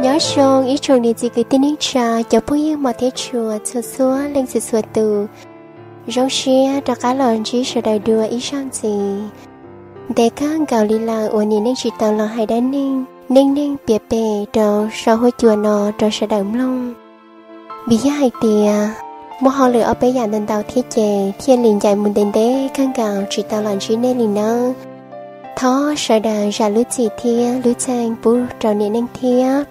Nyob zoo ib tsoom niam txiv kwv tij neej tsa, cov phooj ywg hmov thiab tshua txhua txhua leej txiv txhua tus. Zoo siab rov qab los ntsib sawv daws dua ib zaug ntxiv. Ntev kawg nkaus li lawm uas niam neej tsis tau los hais dab neeg neej neeg piav pem rau saum huab cua no rau sawv daws mloog. Vim yog hais tias muaj hauj lwm ob peb yam ntau ntau thiab ces thiaj li ncaim mus ntev ntev kawg nkaus tsis tau los ntsib nej li nawb. Thov sawv daws zam lub txim thiab lub txim pub rau niam neej thiab.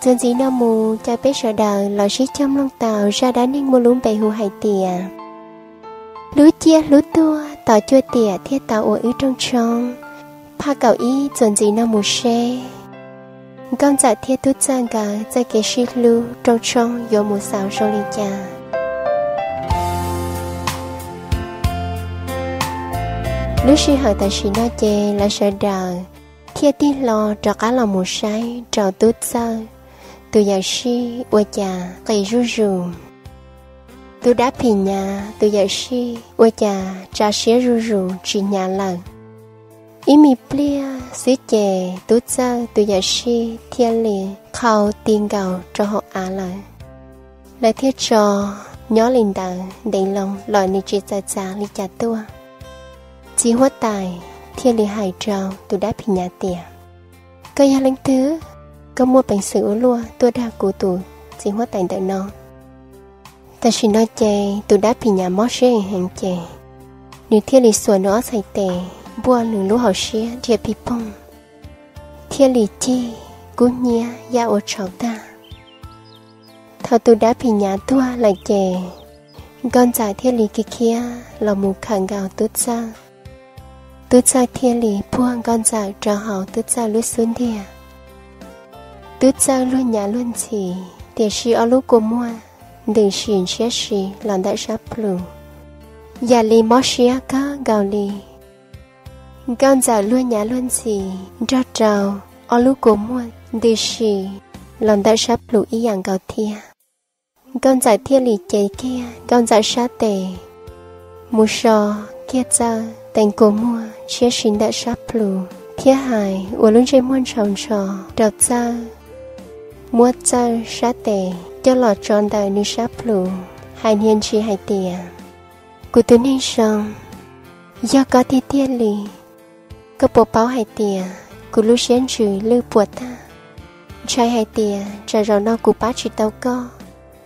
Txuas ntxiv no mus caw peb sawv daws los sib cog mloog tau zaj dab neeg muaj lub npe hu hais tias Hlub ciaj hlub tuag tos cuaj tiam thiaj tau ua wb rooj tshoob. Phaj kaum ib txuas ntxiv no mus seb Nkauj Ntxawm thiab Tub Txawj nkawd txoj kev sib hlub rooj tshoob yuav mus xaus zoo li cas. Lub sij hawm tam sim no ces lawv sawv daws thiaj tig hlo rov qab los mus saib rau Tub Txawj tus yawm sij ua cas qis zuj zus. Tus dab phim nyav tus yawm sij ua cas tsa siab zuj zus tsis hnyav lawm. Ib me pliag xwb ces Tub Txawj tus yawm sij thiaj li qhau ti nkaus rau hauv av lawm. Lawv thiaj tso nyob li ntawd ntev loo los nws tsis txawj txav li cas tuaj. Txiv huab tais thiaj li hais rau tus dab phim nyav tias, Koj yog leej twg? Koj muaj peev xwm ua luaj tuaj dag kuv tus txiv huab tais ntawm no? Tam sim no ces tus dab phim nyav mob siab heev ces nws thiaj li xuas nws ob txhais tes npuaj nws lub hauv siab dhia pig poog, thiaj li cig kub hnyiab yaj ua tshauv tag. Thaum tus dab phim nyav tuag lawm ces Nkauj Ntxawm thiaj li khiav khiav los mus khawm nkaus Tub Txawj. Tub Txawj thiaj li puag Nkauj Ntxawm rau hauv Tub Txawj lub xub ntiag. Tub Txawj luag nyav luag ntxhi, tiam sis ob lub kua muag ntws si ntshiab si los ntawm sab plhu, yam li mob siab kawg nkaus li. Nkauj Ntxawm luag nyav luag ntxhi nrog rau ob lub kua muag ntws si los ntawm sab plhu ib yam nkaus thiab. Nkauj Ntxawm thiaj li cev kiag Nkauj Ntxawm sab tes mus so kiag Txawj tes kua muag ntshiab si ntawm sab plhu, thiab hais ua lub ntsej muag ntshaus ntsho rau Txawj, muab Txawj sab tes coj los tso ntawm nws sab plhu, hais niag ntsis hais tias, Kuv tus neeg zoo, yog koj tiag tiag li. Koj puas paub hais tias kuv lub siab ntsws lwj puas tag, ntshai hais tias tsam zaum no kuv pab tsis tau koj,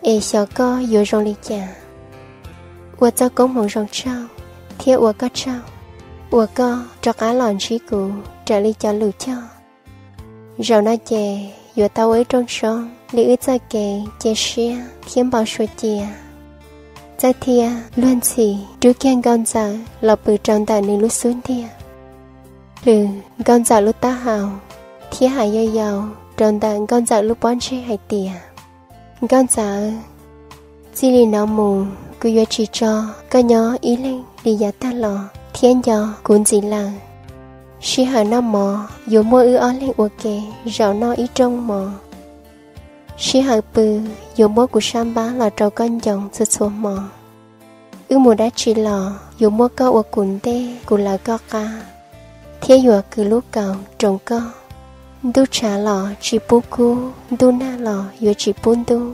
es xyov koj yuav zoo li cas. Ua txoj koob hmoov zoo tsaug, thiab ua koj tsaug uas koj rov qab los ntsib kuv raws li cov lus cog. Zaum no ces yuav tau ua wb rooj tshoob li wb txoj kev cia siab thiab npau suav cia. Txawj thiaj luag ntxhi rub kiag Nkauj Ntxawm los pw rau ntawm nws lub xub ntiag, plhws Nkauj Ntxawm lub taub hau, thiab hais yau yau rau ntawm Nkauj Ntxawm lub pob ntseg hais tias, Nkauj Ntxawm, txij li no mus kuv yuav tsis tso koj nyob ib leeg li yav tag los thiab nco kuv ntxiv lawm. Sij hawm noj mov yuav muab wb ob leeg ua ke zaum noj ib rooj mov. Sij hawm pw yuav muab kuv sab npab los rau koj ncoo txhua txhua hmo. Wb mus dab tsi los yuav muab koj ua kuv ntej kuv lawv koj qab, thiab yuav kwv lub kaus roos koj. Ntuj tshav los tsis pub kub, ntuj nag los yuav tsis pub ntub.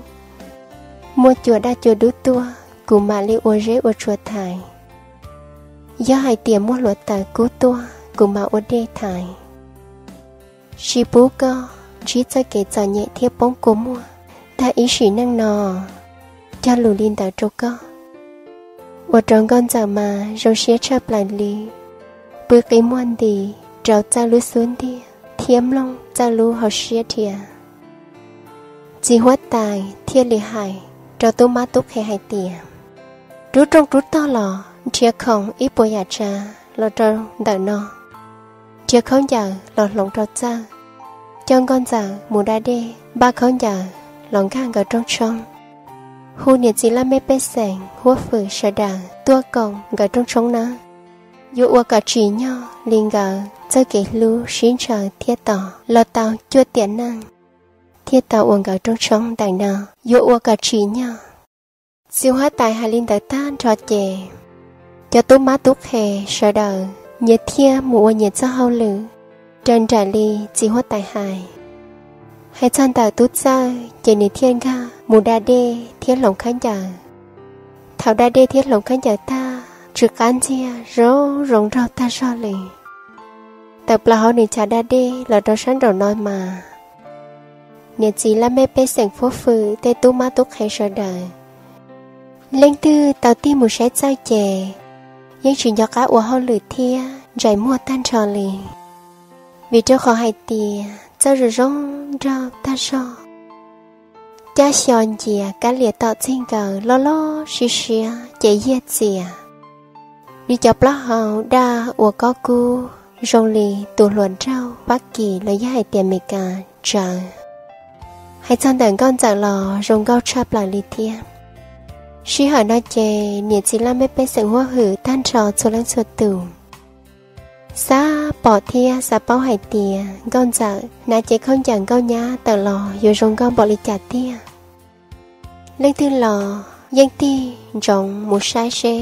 Muaj cua daj cua dub tuaj kuv mam li ua zeb ua tsua thaiv. Yog hais tias muaj hluav taws kub tuaj kuv mam ua dej thaiv. Tsis pub koj ntsib txoj kev txom nyem thiab poob kua muag tag ib sim neej no. Cog lus li ntawd rau koj. Ua rau Nkauj Ntxawm mas zoo siab tshaj plaws li, pw qi muag nti rau Txawj lub xub ntiag thiab mloog Txawj lub hauv siab dhia. Txiv huab tais thiaj li hais rau tub mab tub qhe hais tias, Rub rooj rub tog los nrhiav khoom ib puas yam tsav los rau ntawm no, nrhiav khaub ncaws los hloov rau Txawj, coj Nkauj Ntxawm mus da dej, npaj khaub ncaws los nkag nkawd rooj tshoob. Hu niam txiv laj mej pej xeem huab fwm sawv daws tuaj koom nkawd rooj tshoob nawb. Yuav ua kom tsim nyog li nkawd txoj kev hlub sib ntshaw thiab tos los tau cuaj tiam neej, thiaj tau ua nkawd rooj tshoob ntawm no. Yuav ua kom tsim nyog. Txiv huab tais hais li ntawd tag nrho ces cov tub mab tub qhe sawv daws nyias thiaj mus ua nyias txoj hauj lwm raws nraim li txiv huab tais hais. Hais txog ntawm Tub Txawj ces nws thiaj nkag mus da dej thiab hloov khaub ncaws. Thaum da dej thiab hloov khaub ncaws tag, tsw qab ntxiag zoo zoo nraug tag zog li. Tawm plaws hauv nws chav da dej los rau sab nraum no mas, niam txiv laj mej pej xeem fuab fwm tej tub mab tub qhe sawv daws, leej twg tau tig mus saib Txawj ces yeej tsis nco qab ua hauj lwm thiab ntsais muag tag nrho li. Vim rau qhov hais tias Txawj zoo zoo nraug tag zog, caj xyo ncias kab lias tom txij nkaus loj loj siab siab ces yiag txias. Nws cov plaub hau daj ua kob kub zoo li tus hluas nraug Fab Kis los yog hais tias Meskas tsawv. Hais txog ntawm Nkauj Ntxawm los zoo nkauj tshaj plaws li thiab. Sij hawm no ces niam txiv laj mej pej xeem huab hwm tag nrho txhua leej txhua tus xav pom thiab xav paub hais tias Nkauj Ntxawm hnav cev khaub ncaws nkauj nyab tawm los yuav zoo nkauj npaum li cas tiag. Leej twg los yeej tig ntsoov mus saib seb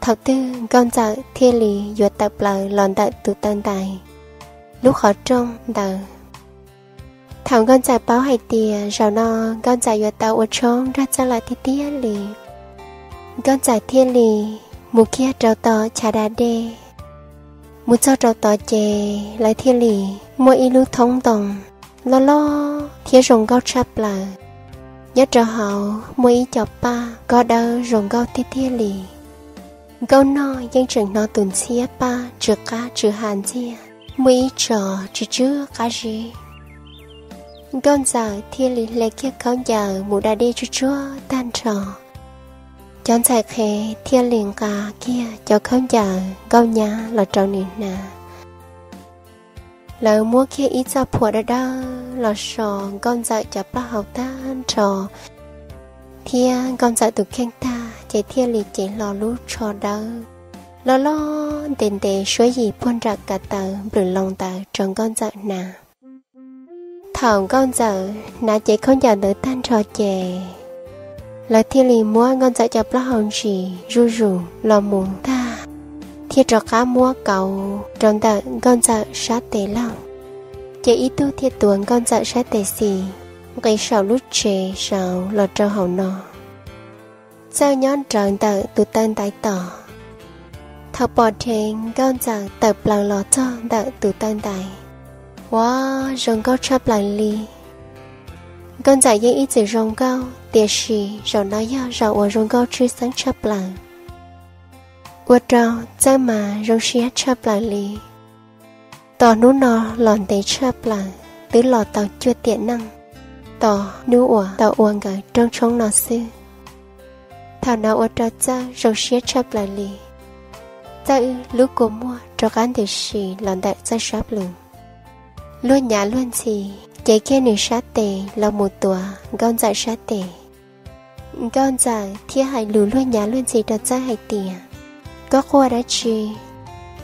thaum twg Nkauj Ntxawm thiaj li yuav tawm plaws los ntawm tus taw ntais lub qhov rooj ntawd. Thaum Nkauj Ntxawm paub hais tias zaum no Nkauj Ntxawm yuav tau ua tshoob nrog Txawj lawm tiag tiag li, Nkauj Ntxawm thiaj li mus kiag rau tom chav da dej. Mus txog rau tod ces lawv thiaj li muaj ib lub thoob ntoo loj loj thiab zoo nkauj tshaj plaws. Nyob rau hauv muaj ib co paj kob dawb zoo nkauj tiag tiag li. Nkauj Ntxawm yeej tseem hnov tus ntxhiab paj tsw qab tsw ha ntxiag, muaj ib tso tsw tsw qab zib. Nkauj Ntxawm thiaj li hle kiag khaub ncaws mus da dej tsuag tsuag tag nrho. Cov ntxhais qhev thiaj li nqa kiag cov khaub ncaws nkauj nyab los rau nws hnav. Lawv muab kiag ib txoj phuam dawb dawb los so Nkauj Ntxawm cov plaub hau tag nrho thiab Nkauj Ntxawm tus kheej tag ces thiaj li cev hlo lub tsho dawb loj loj ntev ntev suab yim puag nram kav taws nplwm loo ntawd rau Nkauj Ntxawm hnav. Thaum Nkauj Ntxawm hnav cev khaub ncaws ntawd tag nrho ces lawv thiaj li muab Nkauj Ntxawm cov plaub hau ntsis zuj zus los mus tag, thiaj rov qab muab kauv rau ntawm Nkauj Ntxawm sab tes laug. Ces ib tug thiaj tuav Nkauj Ntxawm sab tes xis nqis saum lub tsev saud los rau hauv no. Txawj nyob nrawv ntawm tus taw ntais tos. Thaum pom dheev Nkauj Ntxawm tawm plaws los txog ntawm tus taw ntais, ua zoo nkauj tshaj plaws li. Nkauj Ntxawm yeej ib txwm zoo nkauj tiam sis zaum no yog zaum uas zoo nkauj tshwj xeeb tshaj plaws, ua rau Txawj mas zoo siab tshaj plaws li. Tos hnub no los ntev tshaj plaws, twb los tau cuaj tiam neej tos hnub uas tau ua nkawd rooj tshoob no xwb. Thaum no ua rau Txawj zoo siab tshaj plaws li. Txawj lub kua muag rov qab ntws si los ntawm Txawj sab plhu. Luag nyav luag ntxhi, cev kiag nws sab tes los mus tuav Nkauj Ntxawm sab tes. Nkauj Ntxawm thiaj hais lus luag nyav luag ntxhi rau Txawj hais tias, koj quaj dab tsi?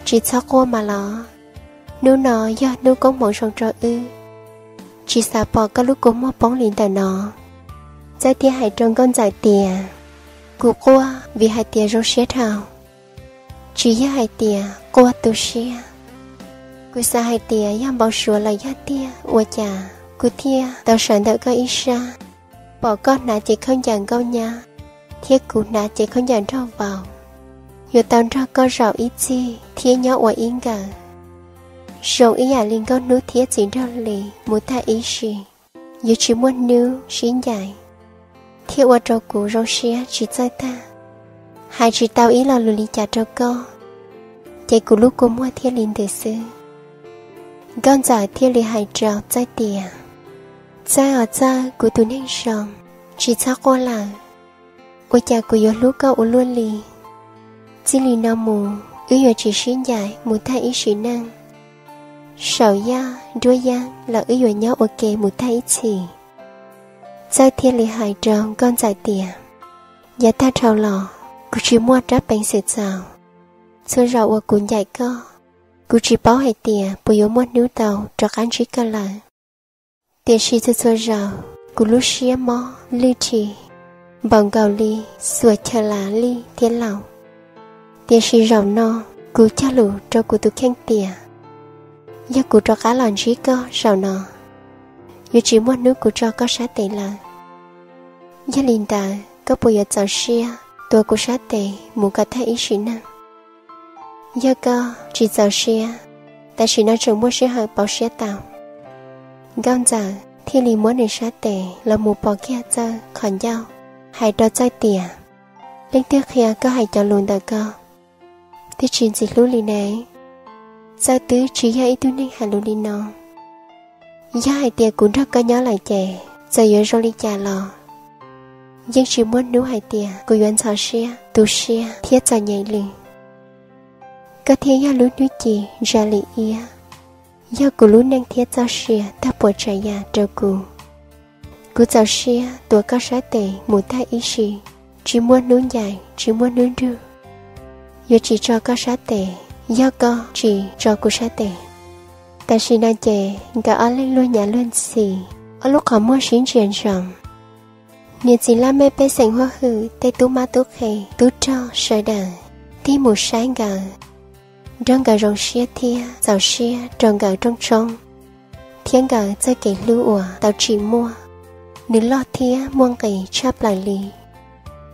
Tsis txhob quaj mas los, hnub no yog hnub koob hmoov zoo rau wb. Tsis xav pom koj lub kua muag poob li ntawm no. Txawj thiaj hais rau Nkauj Ntxawm tias, kuv quaj vim hais tias zoo siab dhau, tsis yog hais tias quaj tu siab. Kuv xav hais tias yog npau suav los yog tiag ua cas kuv thiaj tau sawv ntawm koj ib sab, pom koj hnav cev khaub ncaws nkauj nyab, thiab kuv hnav cev khaub ncaws nraug vau, yuav tau nrog koj zaum ib txhis thiab nyob ua ib nkawm, zoo ib yam li nkauj hnub thiab txiv nraug hli mus tag ib sim. Yuav tsis muaj hnub sib ncaim, thiaj ua rau kuv zoo siab tsis txawj tag. Hais tsis tau ib lo lus li cas rau koj, ces kuv lub kua muag thiaj li ntws xwb. Nkauj Ntxawm thiaj li hais rau Txawj tias, Txawj os Txawj, kuv tus neeg zoo, tsis txhob quaj lawm. Ua cas kuv yuav hlub koj ua luaj li. Txij li no mus wb yuav tsis sib ncaim mus tag ib sim neej. Saum yaj nruab yeeb los wb yuav nyob ua ke mus tag ib txhis. Txawj thiaj li hais rau Nkauj Ntxawm tias, yav tag dhau los kuv tsis muaj rab peev xwm txaus. Txhua zaus uas kuv ncaim koj, kuv tsis paub hais tias puas yuav muaj hnub tau rov qab ntsib koj lawm. Tiam sis txhua txhua zaus kuv lub siab mob lwj thi npaum nkaus li xuas chaw las lij thiab laus. Tiam sis zaum no kuv cog lus rau kuv tus kheej tias, yog kuv rov qab los ntsib koj zaum no, yuav tsis muaj hnub kuv tso koj sab tes lawm. Yog li ntawd koj puas yuav txaus siab tuav kuv sab tes mus kom tag ib sim neej? Yog koj tsis txaus siab, tam sim no tseem muaj sij hawm pauv siab tau. Nkauj Ntxawm thiaj li muab nws sab tes los mus pov kiag Txawj qhov ncauj, hais rau Txawj tias, Leej twg qhia koj hais cov lus ntawm ko? Twb tsis ntxim hlub li ne. Txawj twb tsis yog ib tug neeg hais lus li no. Yog hais tias kuv nrog koj nyob lawm ces txawm yuav zoo li cas los yeej tsis muaj hnub hais tias kuv yuav ntxhov siab, tu siab thiab txom nyem li. Koj thiaj yog lub hnub ci ntsa li iab, yog kuv lub neej thiab txoj sia tag puas tsav yam rau kuv. Kuv txaus siab tuav koj sab tes mus tag ib sim, tsis muaj hnub ncaim tsis muaj hnub nrug, yuav tsis tso koj sab tes yog koj tsis tso kuv sab tes. Tam sim no ces nkawd ob leeg luag nyav luag ntxhi, ob lub qhov muag sib ntsia ntsoov. Niam txiv laj mej pej xeem huab hwm, tej tub mab tub qhe, tub rog sawv daws tig mus saib nkawd, nrog nkawd zoo siab thiab txaus siab rau nkawd rooj tshoob thiab nkawd txoj kev hlub uas tau tsim muaj. Nws loj thiab muaj nqis tshaj plaws li,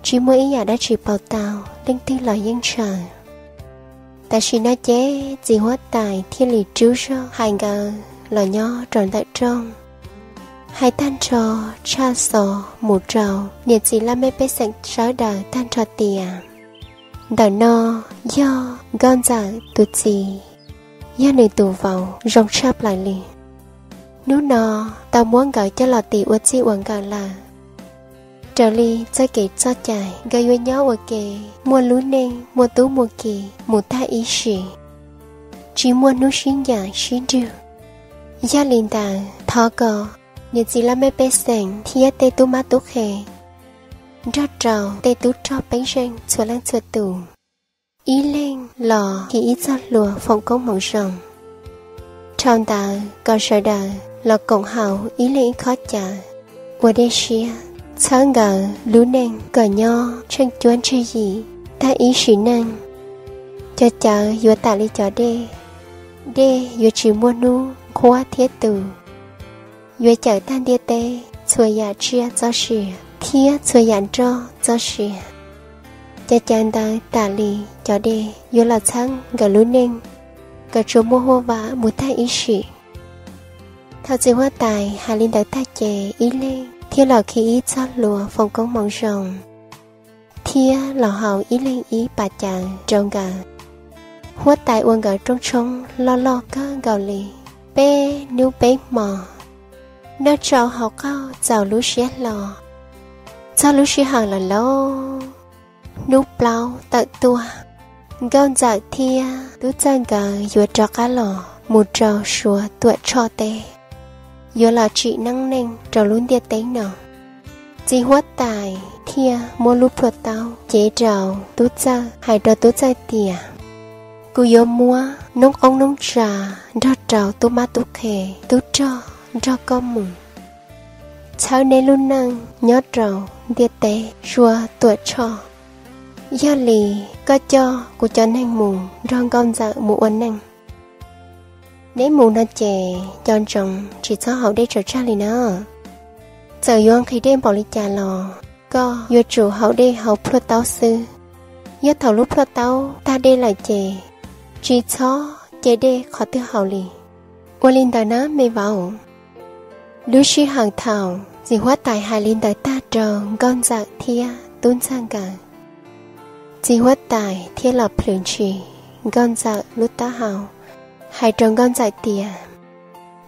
tsis muaj ib yam dab tsi pauv tau, leej twg los yeej ntshaw. Tam sim no ces txiv huab tais thiaj li rub zog hais nkawd los nyob rau ntawm rooj, hais tag nrho tshaj xov mus rau niam txiv laj mej pej xeem sawv daws tag nrho tias, ntawm no yog Nkauj Ntxawm tus txiv, yog nws tus vauv zoo tshaj plaws li. Hnub no tau muab nkawd coj los tis ua txij ua nkawm lawm. Raws li txoj kev txoj cai nkawd yuav nyob ua ke, muaj lub neej muaj tub muaj ki mus tag ib sim, tsis muaj hnub sib ncaim sib nrug. Yog li ntawd thov kom niam txiv laj mej pej xeem thiab tej tub mab tub qhe nrog rau tej tub rog pej xeem txhua leej txhua tus, ib leeg los khi ib txoj hlua foom koob hmoov zoo. Dhau ntawd kom sawv daws los koom haus ib leeg ib khob cawv, ua dej siab, txhawb nkawd lub neej kom nyob tsheej cuab ntseg yim tag ib sim neej. Cov cawv yuav tam li cov dej, dej yuav tsis muaj hnub nqhuab thiab tu, yuav cawm tag ntiaj teb txhua yam tsiaj txoj sia thiab txhua yam nroj txoj sia. Cov cawv ntawd tam li cov dej yuav los txhawb nkawd lub neej kom tsuas muaj huaj vam mus tag ib sim. Thaum txiv huab tais hais li ntawd tag ces ib leeg thiaj los khi ib txoj hlua foom koob hmoov zoo, thiab los haus ib leeg ib pas cawv rau nkawd. Huab tais ua nkawd rooj tshoob loj loj kawg nkaus li, peb hnub peb hmo, noj tsau haus qaug txaus lub siab hlo. Txog lub sij hawm lawm lauj, hnub plaub tawm tuaj, Nkauj Ntxawm thiab Tub Txawj nkawd yuav rov qab los mus rau Suav Tuam Tshoj teb, yuav los tsim neeb neej rau lub ntiaj teb no. Txiv huab tais thiaj muab lub plhuaj taub cev rau Tub Txawj, hais rau Tub Txawj tias, kuv yuav muab noob qoob noob tsav nrog rau tub mab tub qhe, tub rog nrog koj mus, txhawb neb lub neej nyob rau ntiaj teb Suav Tuam Tshoj. Yog li koj coj kuv cov neeg mus nrog Nkauj Ntxawm mus ua neej. Neb mus no ces nco ntsoov tsis txhob haus dej tsaus tsag li na. Txawm yuav nqhis dej npaum li cas los koj yuav tsum haus dej hauv plhuaj taub xwb. Yog thaum lub plhuaj taub tag dej lawm ces tsis txhob ce dej qhov twg haus li. Ua li ntawd na me vauv. Lub sij hawm thaum txiv huab tais hais li ntawd tag rau Nkauj Ntxawm thiab Tub Txawj nkawd, txiv huab tais thiaj los plhws ntshis Nkauj Ntxawm lub taub hau, hais rau Nkauj Ntxawm tias,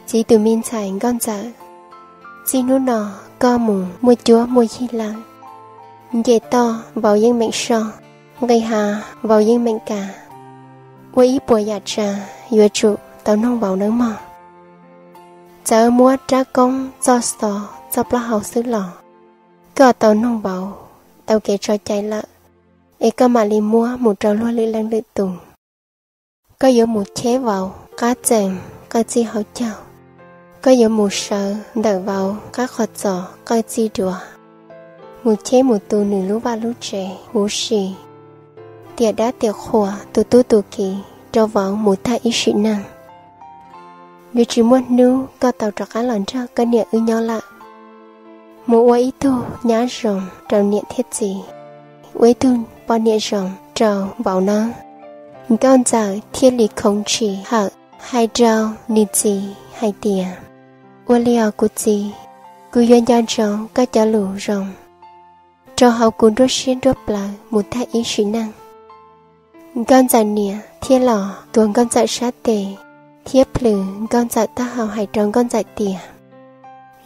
txiv tus me ntxhais Nkauj Ntxawm, txij hnub no koj mus muaj cuab muaj yig lawm. Nce toj vauv yeej meem soj, nqis hav vauv yeej meem kav. Ua ib puas yam tsav yuav tsum tau noog vauv nawb mog. Txawm muab rab koob txoj xov txoj plaub hau xwb los koj tau noog vauv tau kev tso cai lawm, es koj mam li muab mus rau luag lwm leej lwm tus. Koj yuav mus cheb vauv qab txees qawj txij hauv caug. Koj yuav mus sawv ntawm vauv qab qhov txos qawj txij duav, mus cheb mus tu nws lub vaj lub tsev huv si, tiam dab tiam qhua, tus tub tus kiv rau vauv mus tag ib sim neej. yuav tsis muaj hnub koj tau rov qab los nrog koj niam wb nyob lawm. Mus ua ib tug nyab zoo rau niam thiab txiv, ua ib tug poj niam zoo rau vauv nawb. Nkauj Ntxawm thiaj li khoov ntshis hawm hais rau nws txiv hais tias, Ua li os kuv txiv, kuv yuav nco ntsoov koj cov lus zoo rau hauv kuv nruab siab nruab plawv mus tag ib sim neej. Nkauj Ntxawm niam thiaj los tuav Nkauj Ntxawm sab tes thiab plhws Nkauj Ntxawm taub hau hais rau Nkauj Ntxawm tias,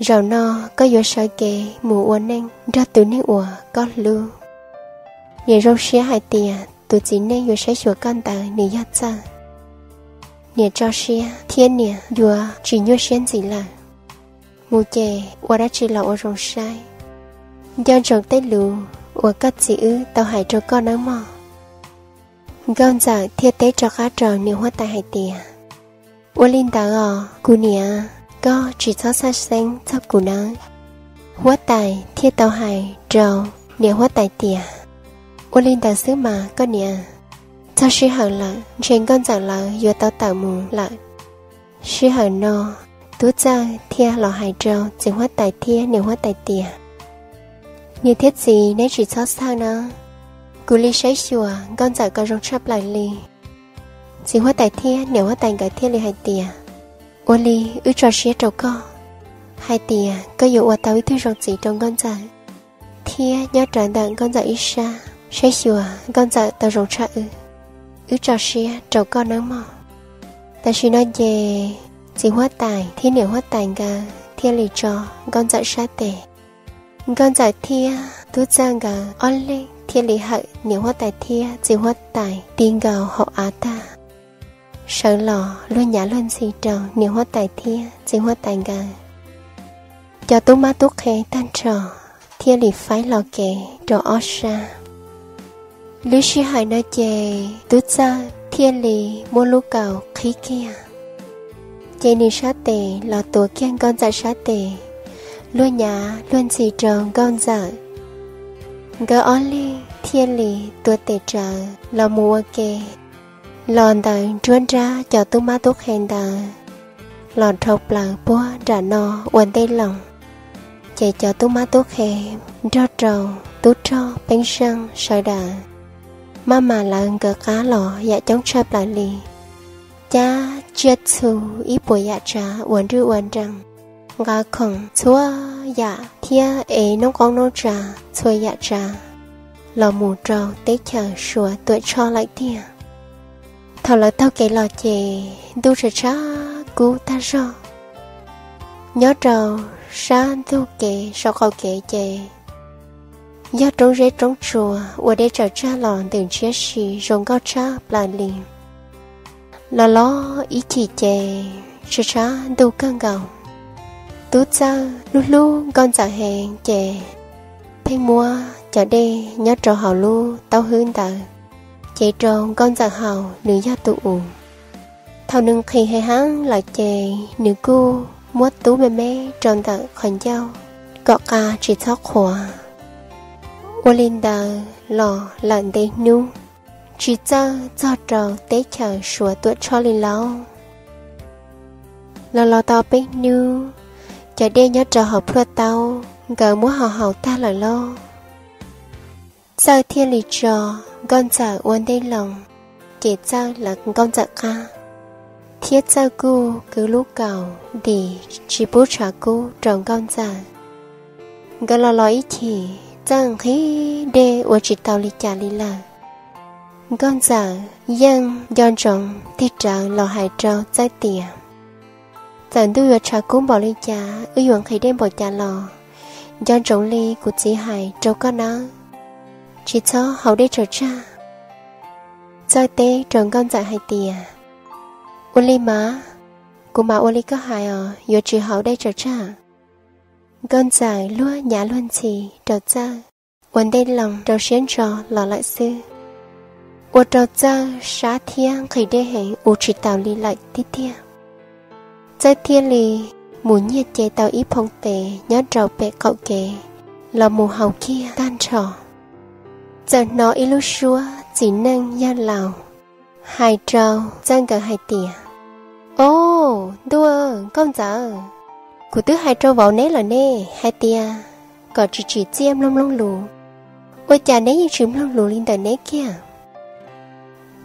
Zaum no koj yuav sawv kev mus ua neej nrog tus neeg uas koj hlub. Niam zoo siab hais tias tus txiv neej yuav saib xyuas koj ntawd nws yog Txawj. Niam tso siab thiab niam yuav tsis nyuaj siab ntxiv lawm. Mus ces ua dab tsi los ua zoo saib, nco ntsoov tej lus uas koj txiv wb tau hais rau koj nawb mog. Nkauj Ntxawm thiaj teb rov qab rau niam huab tais hais tias, Ua li ntawd os kuv niam, koj tsis txhob xav xeeb txog kuv nawb. Huab tais thiaj tau hais rau niam huab tais tias, Ua li ntawd xwb mas koj niam, txog sij hawm lawm ntshe Nkauj Ntxawm lawv yuav tau tawm mus lawm. Sij hawm no, Tub Txawj thiaj los hais rau txiv huab tais thiab niam huab tais tias, Niam thiab txiv, neb tsis txhob xav nawb, kuv li saib xyuas Nkauj Ntxawm kom zoo tshaj plaws li. Txiv huab tais thiab niam huab tais nkawd thiaj li hais tias, Ua li wb tso siab rau koj, hais tias koj yuav ua tau ib tug zoo txiv rau Nkauj Ntxawm, thiab nyob rawv ntawm Nkauj Ntxawm ib sab saib xyuas Nkauj Ntxawm tau zoo tshaj wb. Wb tso siab rau koj nawb mog. Tam sim no ces txiv huab tais thiab niam huab tais nkawd thiaj li tso Nkauj Ntxawm sab tes. Nkauj Ntxawm thiab Tub Txawj nkawd ob leeg thiaj li hawm niam huab tais thiab txiv huab tais ti nkaus hauv av tag, sawv los luag nyav luag ntxhi rau niam huab tais thiab txiv huab tais nkawd. Cov tub mab tub qhe tag nrho thiaj li faib hlo kev rau ob sab. Lub sij hawm no ces Tub Txawj thiaj li muab lub kaus qhib kiag, ces nws sab tes los tuav kiag Nkauj Ntxawm sab tes, luag nyav luag ntxhi rau Nkauj Ntxawm. Nkawd ob leeg thiaj li tuav tes rawv los mus ua ke, los ntawm nruab nrab cov tub mab tub qhe ntawd, los dhau plaws puag nram no ua ntej loo. Ces cov tub mab tub qhe nrog rau tub rog peeb zeej sawv daws, maj mam lawv nkawd qab los yam coob tshaj plaws li, cab tsiaj txhu ib puas yam tsav uas nrwj ua nrees, nqa khoom txhua yam thiab ev noob qoob noob tsav txhua yam tsav los mus rau teb chaws Suav Tuam Tshoj lawm tiag. Thaum lawv taug kev los ces ntuj tshav tshav kub tag zog. Nyob rau sab ntug kev saum qaum kev ces yog roob zeb roob tsuas ua dej tsaws tsag los ntws ntshiab si zoo nkauj tshaj plaws li. Los los ib chim ces tshav tshav ntuj kawg nkaus. Tub Txawj hlub hlub Nkauj Ntxawm heev ces pheej muab cov dej nyob rau hauv lub taub hwb ntawd cev rau Nkauj Ntxawm haus, nws yog tus ua. Thaum nws nqhis heev heev lawm ces nws kuj muab tub me me rau ntawm qhov ncauj kom qa tsis txhob qhuav. Ua li ntawd los lawm ntev hnub, tsis txawj txog rau teb chaws Suav Tuam Tshoj li lauj. Los los tau peb hnub, cov dej nyob rau hauv plhuaj taub nkawd muab haus haus tag lawm lauj. Txawj thiaj li tso Nkauj Ntxawm ua ntej loo, ces Txawj lawv Nkauj Ntxawm qab, thiab Txawj kuj kwv lub kaus ntim tsis pub tshav kub rau Nkauj Ntxawm. Nkawd los los ib chim, Txawj nqhis dej ua tsis tau li cas li lawm. Nkauj Ntxawm yeej nco ntsoov tig rawv los hais rau Txawj tias, Txawm ntuj yuav tshav kub npaum li cas, wb yuav nqhis dej npaum cas los, nco ntsoov li kuv txiv hais rau koj nawb, tsis txhob haus dej tsaws tsag. Txawj teb rau Nkauj Ntxawm hais tias, Ua li mas, kuv mam ua li koj hais os, yuav tsis haus dej tsaws tsag. Nkauj Ntxawm luag nyav luag ntxhi rau Txawj, ua ntej loo rau siab ntso los lawm xwb. Ua rau Txawj sab thiab nqhis dej heev ua tsis taus li lawm tiag tiag. Txawj thiaj li mus nyiag ce tau ib phoo tes nyob rau pem qaum kev los mus haus kiag tag nrho. Txawm hnov ib lub suab txiv neej yawg laus hais rau Txawj nkawd hais tias, Au, Ntuj, Nkauj Ntxawm, kuv twb hais rau vauv neb lawm ne, hais tias kom tsis tsim txiaj mloog mloog lus, ua cas neb yeej tsis mloog lus li ntawm neb kiag.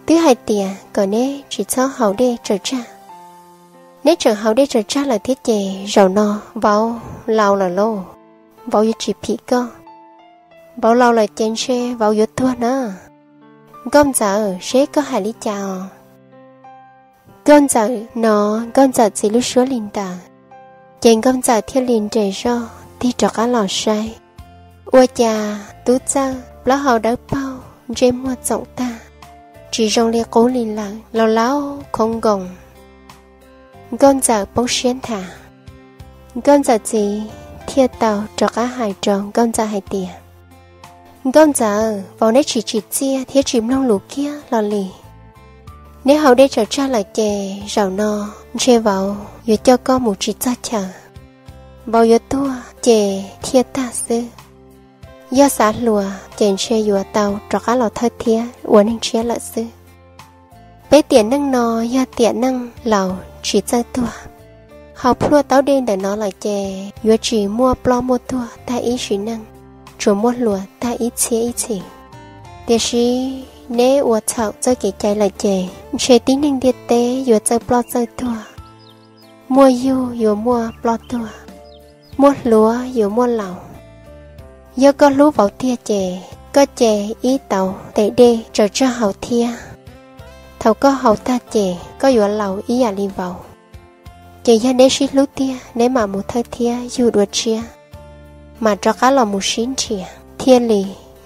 Twb hais tias kom neb tsis txhob haus dej tsaws tsag. Neb tseem haus dej tsaws tsag lawm thiab ces zaum no vauv laus lawm lauj, vauv yuav tsis phim koj. Vauv laus lawm ces ntshe vauv yuav tuag na. Nkauj Ntxawm, seb koj hais li cas os? Nkauj Ntxawm hnov Nkauj Ntxawm txiv lub suab li ntawd, ces Nkauj Ntxawm thiaj li nres zog tig rov qab los saib. Ua cas Tub Txawj plaub hau dawb paug, ntsej muag txoom tag, tsis zoo li qub li lawm, laus laus khoov nkoos. Nkauj Ntxawm poob siab nthav. Nkauj Ntxawm txiv thiaj tau rov qab hais rau Nkauj Ntxawm hais tias, Nkauj Ntxawm, vauv neb tsis tsim txiaj thiab tsis mloog lus kiag los li. Neb haus dej tsaws tsag lawm ces zaum no ntshe vauv yuav coj koj mus tsis txog chaw. Vauv yuav tuag ces thiaj tag xwb. Yog xav hluas ces ntshe yuav tau rov qab los thawj thiab ua neeg tshiab lawm xwb. Peb tiam neej no yog tiam neej laus tsis txawj tuag. Haus plhuaj taub dej ntawm no lawm ces yuav tsis muaj ploj muaj tuag tag ib sim neej, tsuas muaj hluas tag ib txhiab ib txhis. Tiam sis neb ua txhaum txoj kev cai lawm ces ntshe tib neeg ntiaj teb yuav txawj ploj txawj tuag. Muaj yug yuav muaj ploj tuag, muaj hluas yuav muaj laus. Yog koj hlub vauv tiag ces koj ce ib tauv tes dej tsaws tsag haus thiab. Thaum koj haus tag ces koj yuav laus ib yam li vauv. Ces yog neb sib hlub tiag neb mam mus thawj thiab yug dua tshiab, mam rov qab los mus sib nrhiav thiaj li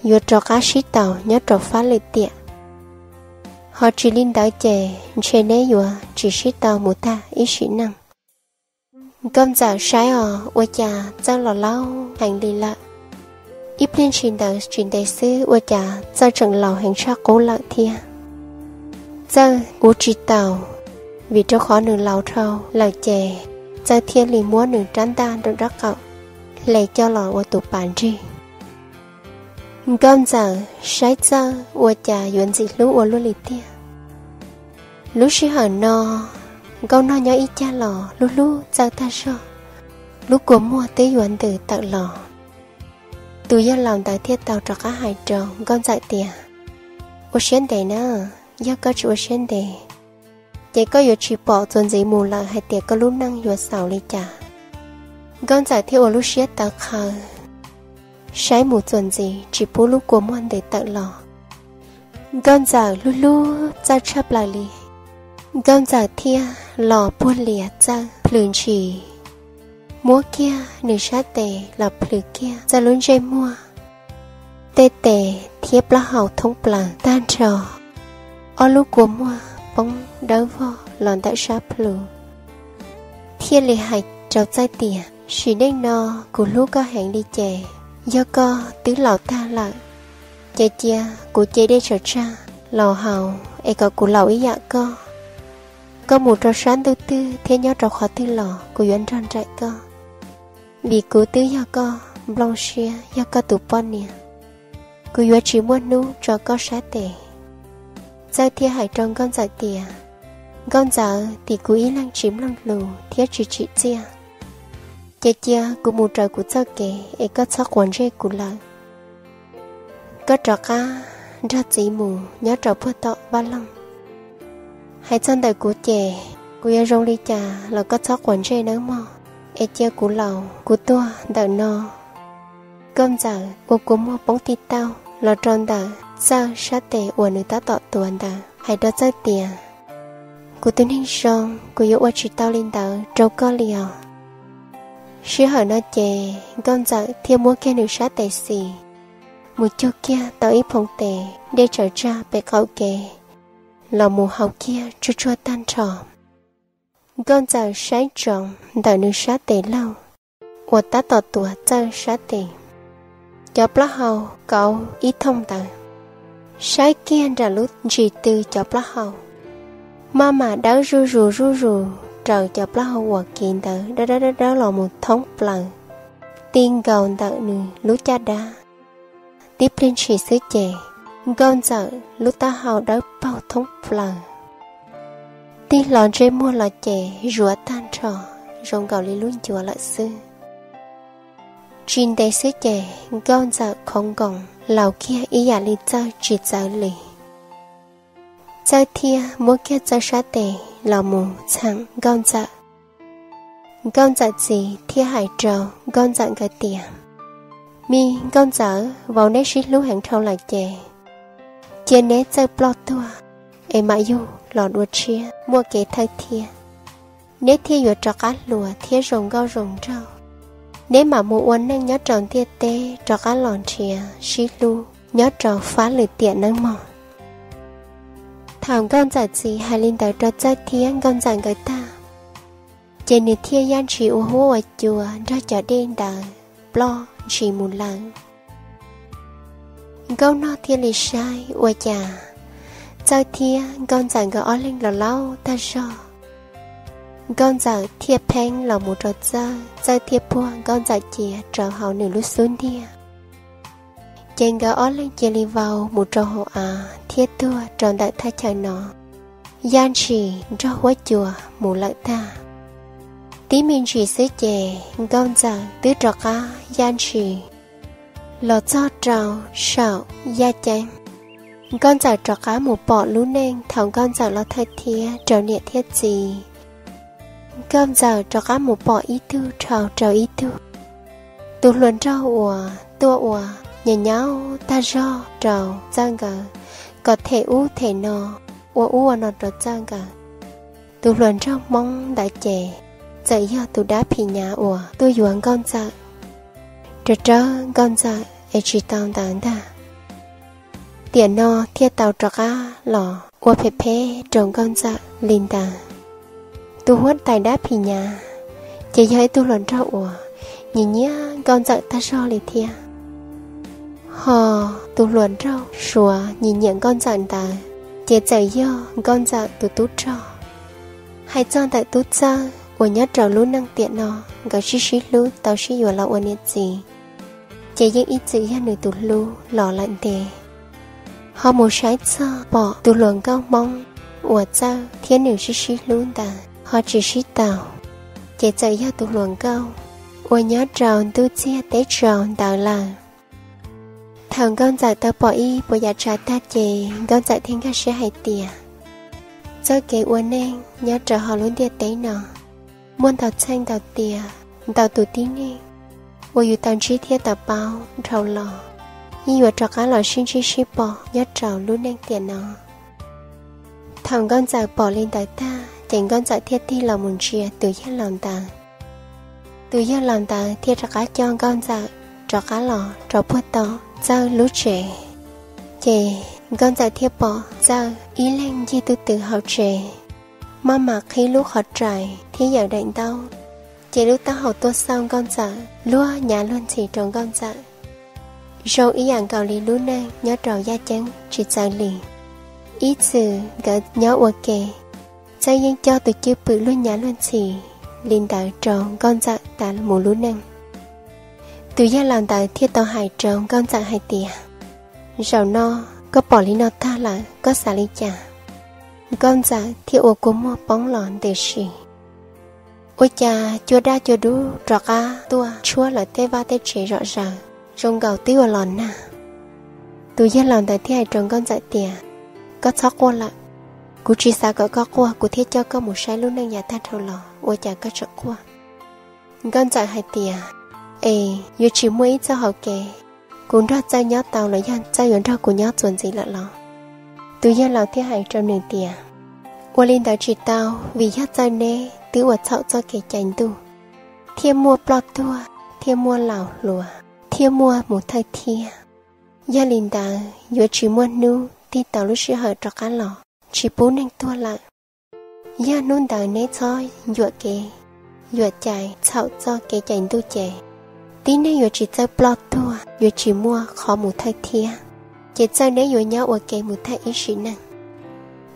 yuav rov qab sib tau nyob rau fab lwm tiam. Ho tsis li ntawd ces ntshe neb yuav tsis sib tau mus tag ib sim neej. Nkauj Ntxawm saib os, ua cas Txawj los laus heev li lawm. Ib pliag ntshis ntawd tsis ntev xwb ua cas Txawj tseem laus heev tshaj qub lawm thiab. Txawj ua tsis taus, vim rau qhov nws laus dhau lawm ces Txawj thiaj li muab nws rab ntaj nraum nraub qaum hle coj los ua tus pas nrig. Nkauj Ntxawm saib Txawj ua cas yuav ntxim hlub ua luaj li tiag. Lub sij hawm no, Nkauj Nog nyob ib cag los hlub hlub Txawj tag zog, lub kua muag twb yuav ntws tawm los. Tus yawg laus ntawd thiaj tau rov qab hais rau Nkauj Ntxawm tias, ua siab ntev na, yog koj tsis ua siab ntev ces koj yuav tsis pom txuas ntxiv mus lawm hais tias koj lub neej yuav xaus li cas. Nkauj Ntxawm thiaj ua lub siab tawv qhawv, saib mus txuas ntxiv tsis pub lub kua muag ntws tawm los. Nkauj Ntxawm hlub hlub Txawj tshaj plaws li. Nkauj Ntxawm thiaj los puag lias Txawj plhws ntshis, muab kiag nws sab tes los plhws kiag Txawj lub ntsej muag, tej tes thiab plaub hau thoob plaws tag nrho. Ob lub kua muag poob dawb vog los ntawm sab plhu, thiaj li hais rau Txawj tias, sim neej no kuv hlub koj heev li ces, yog koj twb laus tag lawm, ces cia kuv ce dej tsaws tsag los haus es kom kuv laus ib yam koj. Koj mus rau sab ntuj twg thiab nyob rau qhov twg los kuv yuav nrog nraim koj, vim kuv twb yog koj nplooj siab, yog koj tus poj niam. Kuv yuav tsis muaj hnub tso koj sab tes. Txawj thiaj hais rau Nkauj Ntxawm tias, Nkauj Ntxawm, tim kuv ib leeg tsis mloog lus thiab tsis tsim txiaj, ces cia kuv mus raws kuv txoj kev es koj txhob quav ntsej kuv lawm. Koj rov qab nrog txiv mus nyob rau puag tom vaj loog. Hais txog ntawm kuv ces kuv yuav zoo li cas los koj txhob quav ntsej nawb mog, es cia kuv laus kuv tuag ntawm no. Nkauj Ntxawm ua kua muag poob tij tauj los rau ntawm Txawj sab tes uas nws tab tom tuav ntawd hais rau Txawj tias, kuv tus neeg zoo, kuv yuav ua tsis tau li ntawd rau koj li os. Sij hawm no ces Nkauj Ntxawm thiaj muab kiag nws sab tes xis mus cug kiag tau ib phoov tes dej tsaws tsag pem qaum kev los mus haus kiag tsuag tsuag tag nrho. Nkauj Ntxawm saib ntsoov ntawm nws sab tes laug uas tab tom tuav Txawj sab tes, cov plaub hau kauv ib thooj ntawd, saib kiag nram lub ntsis tw cov plaub hau, maj mam dawb zuj zus zuj zus raws cov plaub hau uas kiv ntawd dawb dawb dawb dawb los mus thoob plaws ti nkaus ntawm nws lub caj dab. Tib pliag ntshis xwb ces Nkauj Ntxawm lub taub hau dawb paug thoob plaws. Tig hlo ntsej muag los ces zuav tag nrho, zoo nkaus li lub ncuav lawm xwb. Tsis ntev xwb ces Nkauj Ntxawm khoov nkoos laus kiag ib yam li Txawj tsis txawv li. Txawj thiaj muab kiag Txawj sab tes los mus txheem Nkauj Ntxawm. Nkauj Ntxawm txiv thiaj hais rau Nkauj Ntxawm nkawd tias, Me Nkauj Ntxawm, vauv neb sib hlub heev dhau lawm ces cia neb txawj ploj tuag es mam yug los dua tshiab muaj kev thawj thiab, neb thiaj yuav rov qab hluas thiab zoo nkauj zoo nraug. Neb mam mus ua neej nyob rau ntiaj teb, rov qab los nrhiav sib hlub nyob rau fab lwm tiam nawb mog. Thaum Nkauj Ntxawm txiv hais li ntawd rau Txawj thiab Nkauj Ntxawm nkawd tag, ces nws thiaj yaj ntshis ua huab ua cua nrog cov dej ntawd ploj ntshis mus lawm. Nkauj Nog thiaj li saib ua cas Txawj thiab Nkauj Ntxawm nkawd ob leeg los laus tag zog. Nkauj Ntxawm thiaj pheeb los mus rau Txawj, Txawj thiaj puag Nkauj Ntxawm cia rau hauv nws lub xub ntiag. Ces nkawd ob leeg cia li vau mus rau hauv av thiab tuag rau ntawm thaj chaw no, yaj ntshis nrog huab cua mus lawm tag. Tib me ntsis xwb ces Nkauj Ntxawm twb rov qab yaj ntshis los txog rau saum yaj ceeb. Nkauj Ntxawm rov qab mus pom lub neej thaum Nkauj Ntxawm los thawj thiab rau niam thiab txiv. Nkauj Ntxawm rov qab mus pom ib tug dhau rau ib tug. Tus hluas nraug uas tuaj ua nyaum nyaum tag zog rau Txawj nkawd, kom them ub them no, ua ub ua no rau Txawj nkawd, tus hluas nraug Hmoob ntawd ces txawm yog tus dab phim nyav uas tuaj yuav Nkauj Ntxawm, rau rawv Nkauj Ntxawm es tsis tau ntawd ntag. Tiam no thiaj tau rov qab los ua phem phem rau Nkauj Ntxawm li ntawd. Tus huab tais dab phim nyav ces yog ib tug hluas nraug uas nyiam nyiam Nkauj Ntxawm tag zog li thiab. Ho tus hluas nraug Suav nyiam nyiam Nkauj Ntxawm ntawd ces txawm yog Nkauj Ntxawm tus tub rog. Hais txog ntawm Tub Txawj uas nyob rau lub neej tiam no, nkawd sib sib hlub tau sib yuav los ua niam txiv, ces yeej ib txwm yog nws tus hlub los lawm ntev. Ho mus saib txog pom tus hluas nkauj Hmoob uas Txawj thiab nws sib sib hlub ntawd ho tsis sib tau, ces txawm yog tus hluas nkauj uas nyob rau ntuj txiag teb tsaus ntawd lawm. Thaum Nkauj Ntxawm tau pom ib puas yav tshav tag ces Nkauj Ntxawm thiaj nkag siab hais tias, txoj kev ua neej nyob rau hauv lub ntiaj teb no muaj ntau txheej ntau tiam, ntau tus tib neeg uas yus tau ntsib thiab tau paub dhau los, yeej yuav rov qab los sib ntsib sib pom nyob rau lub neej tiam no. Thaum Nkauj Ntxawm pom li ntawd tag ces Nkauj Ntxawm thiaj tig los mus ntsia tus yawg laus ntawd. Tus yawg laus ntawd thiaj rov qab coj Nkauj Ntxawm rov qab los rau puag tom Txawj lub tsev. Ces Nkauj Ntxawm thiaj pom Txawj ib leeg ncig twj ywm hauv tsev, maj mam qhib lub qhov rais thiab yawm daim ntaub, ces lub taub hau tuaj xauj Nkauj Ntxawm, luag nyav luag ntxhi rau Nkauj Ntxawm, zoo ib yam nkaus li lub neej nyob rau yaj ceeb tsis txawv li. Ib txwm nkawd nyob ua ke, Txawj yeej coj tus cwj pwm luag nyav luag ntxhi li ntawd rau Nkauj Ntxawm tas mus lub neej. Tus yawg laus ntawd thiaj tau hais rau Nkauj Ntxawm hais tias, zaum no koj pom li no tag lawm koj xav li cas? Nkauj Ntxawm thiaj ua kua muag poob los ntws si. Ua cas cua daj cua dub rov qab tuaj tshuab lawv tej vaj tej tsev zom zaws, zoo nkaus twb yuav los nag. Tus yawg laus ntawd thiaj hais rau Nkauj Ntxawm tias, koj txhob quaj lawm, kuv tsis xav kom koj quaj, kuv thiaj coj koj mus saib lub neej yav tag dhau los, ua cas koj tseem quaj? Nkauj Ntxawm hais tias, es yuav tsis muaj ib txoj hauv kev kuv nrog Txawj nyob tau los yog Txawj yuav nrog kuv nyob txuas ntxiv lawm los? Tus yawg laus thiaj hais rau nws tias, ua li ntawd tsis tau, vim yog Txawj neb twb ua txhaum txoj kev cai ntuj, thiaj muaj ploj tuag, thiaj muaj laus hluas, thiaj muaj mus thawj thiab. Yog li ntawd yuav tsis muaj hnub tig tau lub sij hawm rov qab los, tsis pub neeg tuag lawm. Yog hnub ntawd neb txhob yuam kev, yuam cai txhaum txoj kev cai ntuj ces tib neeg yuav tsis txawj ploj tuag, yuav tsis muaj qhov mus thawj thiab, ces Txawj neb yuav nyob ua ke mus thawj ib sim neej.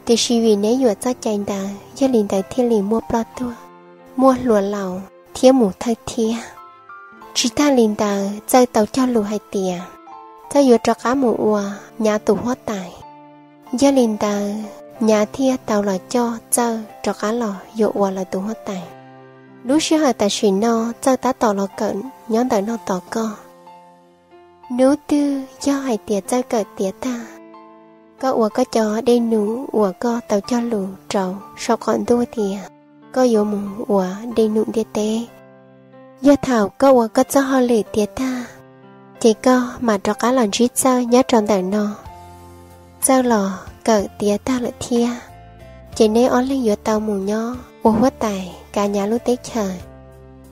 Tiam sis vim neb yuam txoj cai ntawd, yog li ntawd thiaj li muaj ploj tuag, muaj hluas laus thiab mus thawj thiab. Tsis tag li ntawd, Txawj tau cog lus hais tias Txawj yuav rov qab mus ua nyav tus huab tais. Yog li ntawd, Nyav thiaj tau los coj Txawj rov qab los yuav ua lawv tus huab tais. Lub sij hawm tam sim no Txawj tab tom los kawm nyob ntawm no tos koj. Hnub twg yog hais tias Txawj kawm tiav tag, koj ua koj cov dej num uas koj tau cog lus rau saum qaum ntuj tias koj yuav mus ua dej num ntiaj teb. Yog thaum koj ua koj txoj hauj lwm tiav tag, ces koj mam rov qab los ntsib Txawj nyob rau ntawm no. Txawj los kawm tiav tag lawm thiab, ces neb ob leeg yuav tau mus nyob ua huab tais kav Nyav lub teb chaws,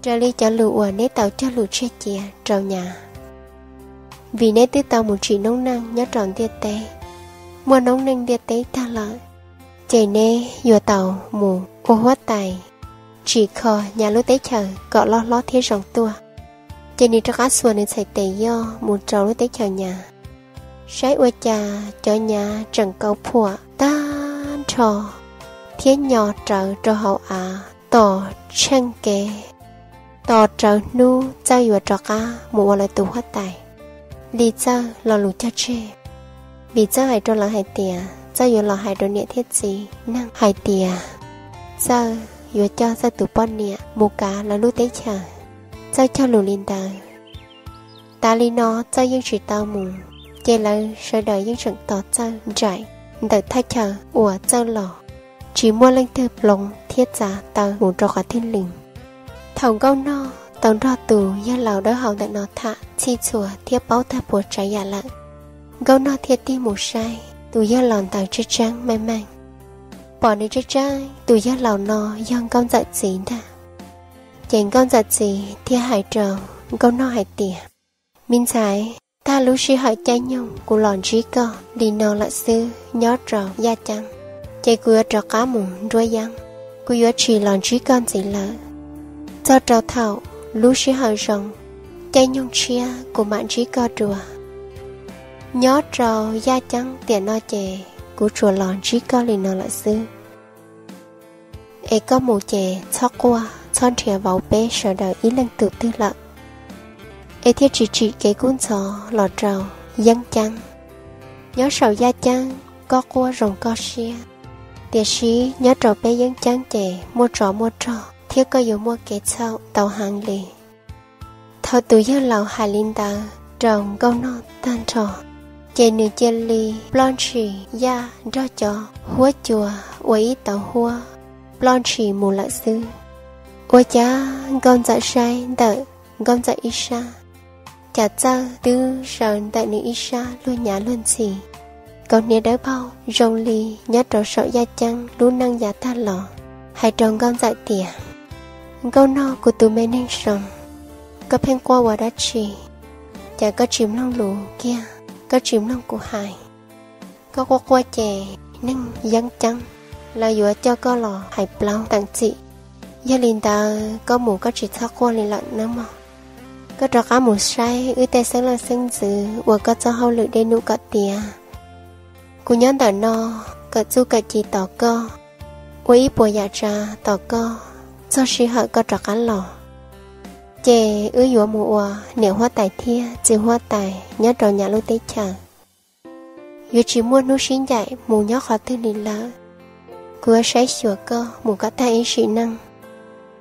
raws li cov lus uas neb tau cog lus tseg cia rau Nyav. Vim neb twb tau mus tsim noob neej nyob rau ntiaj teb, muaj noob neej ntiaj teb tag lawm, ces neb yuav tau mus ua huab tais tsim kho Nyav lub teb chaws kom loj hlob thiab zoo tuaj. Ces nws rov qab xuas nws txhais tes yoj mus rau lub teb chaws Nyav, saib ua cas cov Nyav tseem kauv phuam tag nrho thiab nyo rawv rau hauv av tos tsheej kev, tos rawv hnub Txawj yuav rov qab mus ua lawv tus huab tais li Txawj lo lus cog tseg. Vim Txawj hais rau lawv hais tias Txawj yuav los hais rau niam thiab txiv neeg hais tias Txawj yuav coj Txawj tus poj niam mus kav lawv lub teb chaws. Txawj cog lus li ntawd. Tas li no Txawj yeej tsis tau mus, ces lawv sawv daws yeej tseem tos Txawj nraim ntawm thaj chaw uas Txawj los, tsis muaj leej twg ploov thiab txav taw mus rau qhov twg li. Thaum Nkauj Nog tau nrog tus yawg laus dawb hau ntawm no tham txhij txhua thiab paub tag puas tsav yam lawm, Nkauj Nog thiaj tig mus saib tus yawg laus ntawd tseeb tseeb meej meej. Pom nws tseeb tseeb tus yawg laus no yog Nkauj Ntxawm txiv ntag. Ces Nkauj Ntxawm txiv thiaj hais rau Nkauj Nog hais tias, Me ntxhais, tag lub sij hawm caij nyoog kuv los ntsib koj li no lawm xwb nyob rau Yaj Ceeb, ces kuv yuav rov qab mus nruab yeeb, kuv yuav tsis los ntsib koj ntxiv lawm. Txog rau thaum lub sij hawm zoo, caij nyoog tshiab kuv mam ntsib koj dua. Nyob rau Yaj Ceeb tiam no ces kuv tsuas los ntsib koj li no lawm xwb. Es koj mus ces txhob quaj txhob nrhiav vauv peb sawv daws ib leej tus twg lawm, es thiaj tsis tsim kev kub ntxhov los rau Yeeb Ceeb. Nyob saum Yaj Ceeb koj quaj zoo koj siab, tiam sis nyob rau peb Yeeb Ceeb ces muaj tsov muaj rog thiab koj yuav muaj kev txhaum ntau heev li. Thaum tus yawg laus hais li ntawd rau Nkauj Nog tag nrho, ces nws cia li ploj ntshis yaj nrog cov huab cua ua ib tauv huab, ploj ntshis mus lawm xwb. Ua cas Nkauj Ntxawm saib ntawm Nkauj Ntxawm ib sab, cas Txawj twb zaws ntawm nws ib sab luag nyav luag ntxhi, kaus hniav dawb paug zoo li nyob rau saum Yaj Ceeb lub neej yav tag los, hais rau Nkauj Ntxawm tias, Nkauj Nog, kuv tus me neeg zoo, koj pheej quaj ua dab tsi? Cas koj tsis mloog lus kiag, koj tsis mloog kuv hais? Koj quaj quaj ces neeg Yeeb Ceeb lawv yuav coj koj los hais plaub teem txim. Yog li ntawd koj mus koj tsis txhob quaj li lawm nawb mog. Koj rov qab mus saib wb tej xeeb leej xeeb ntxwv ua koj txoj hauj lwm dej num kom tiav. Kuv nyob ntawm no kawm txuj kawm ci tos koj, ua ib puas yam tsav tos koj, txog sij hawm koj rov qab los, ces wb yuav mus ua niam huab tais thiab txiv huab tais nyob rau Nyav lub teb chaws. Yuav tsis muaj hnub sib ncaim mus nyob qhov twg li lawm. Kuv yuav saib xyuas koj mus kom tag ib sim neej,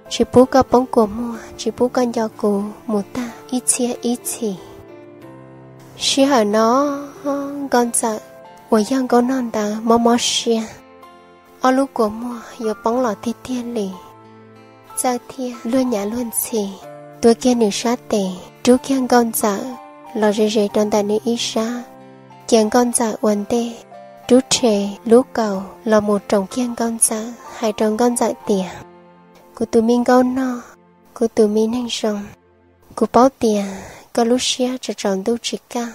tsis pub koj poob kua muag, tsis pub koj nco kuv mus tag ib txhiab ib txhis. Sij hawm no Nkauj Ntxawm uas yog Nkauj Nog ntawd mob mob siab, ob lub kua muag yuav poob los tiag tiag li. Txawj thiaj luag nyav luag ntxhi, tuav kiag nws sab tes rub kiag Nkauj Ntxawm los ze ze rau ntawm nws ib sab, cia Nkauj Ntxawm ua ntej, rub rhe lub kaus los mus roos kiag Nkauj Ntxawm, hais rau Nkauj Ntxawm tias, Kuv tus me Nkauj Nog, kuv tus me neeg zoo, kuv paub tias koj lub siab tsaus tsaus ntuj tsis kaj.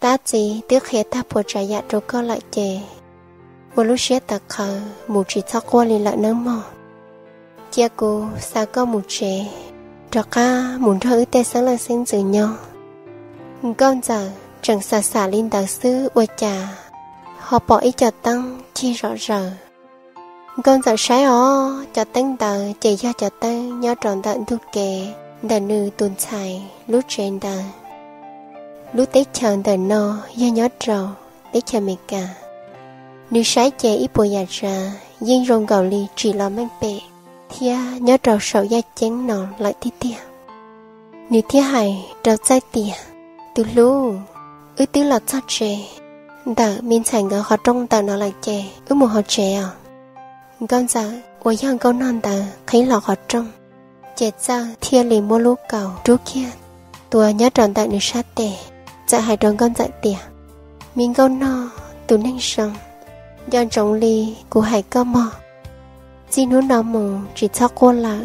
Tab txiv twb qhia tag puas tsav yam rau koj lawm ces ua lub siab tawv qhawv mus tsis txhob quaj li lawm nawb mog. Cia kuv xa koj mus tsev, rov qab mus nrog wb tej xeeb leej xeeb ntxwv nyob. Nkauj Ntxawm tseem xam xam li ntawd xwb ua cas ho pom ib co teeb cig zom zaws. Nkauj Ntxawm saib os, cov teeb ntawd ces yog cov teeb nyob rau ntawm ntug kev ntawm nws tus ntxhais lub tsev ntawd. Lub teb chaws ntawm no yog nyob rau teb chaws Amelikas. Nws saib ces ib puas yam tsav yeej zoo nkaus li tsim los meej pem thiab nyob rau saum yaj ceeb no lawm tiag tiag. Nws thiaj hais rau Txawj tias, Tus hlub, wb twb los txog tsev ntawm me ntxhais nkawd qhov rooj ntawm no lawm ces wb mus hauv tsev os. Nkauj Ntxawm uas yog Nkauj Nog ntawd qhib los qhov rooj, ces Txawj thiaj li muab lub kaus rub kiag tuav nyob rau ntawm nws sab tes, txawm hais rau Nkauj Ntxawm tias, Me Nkauj Nog tus neeg zoo, nco ntsoov li kuv hais koj mog, txij hnub no mus tsis txhob quaj lawm,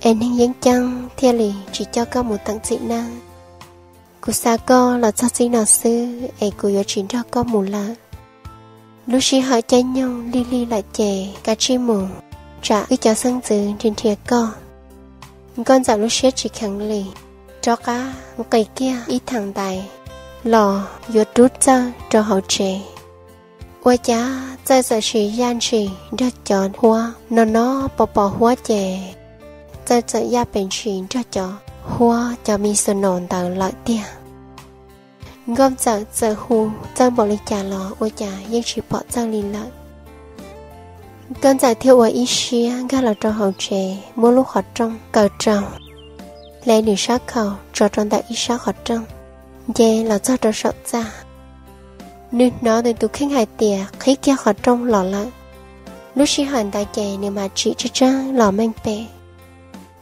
es neeg yeeb ceeb thiaj li tsis coj koj mus teem txim nawb. Kuv xa koj los txog txij no xwb es kuv yuav tsis nrog koj mus lawm. Lub sij hawm caij nyoog lig lig lawm ces kav tsij mus, tsam wb cov xeeb ntxwv nrhiav nrhiav koj. Nkauj Ntxawm lub siab tsis kheev li, rov qab nqis kiag ib thaam ntaiv los yuav rub Txawj rau hauv tsev. Ua cas Txawj txawm siv yaj ntshis nrog cov huab no no, pos pos huab ces Txawj txawm yaj pes ntshis nrog cov huab cov me xo naus ntawd lawm tiag. Nkauj Ntxawm txawm hu Txawj npaum li cas los ua cas yeej tsis pom Txawj li lawm. Nkauj Ntxawm thiaj ua ib siab nkag los rau hauv tsev, muab lub qhov rooj kaw rau, hle nws sab khau tso rau ntawm ib sab qhov rooj, nce los txog rau saum txaj. Nws hnov nws tus kheej hais tias qhib kiag qhov rooj los lawm. Lub sij hawm ntawd ces nws mas tsim tseeb tseeb los meej pem.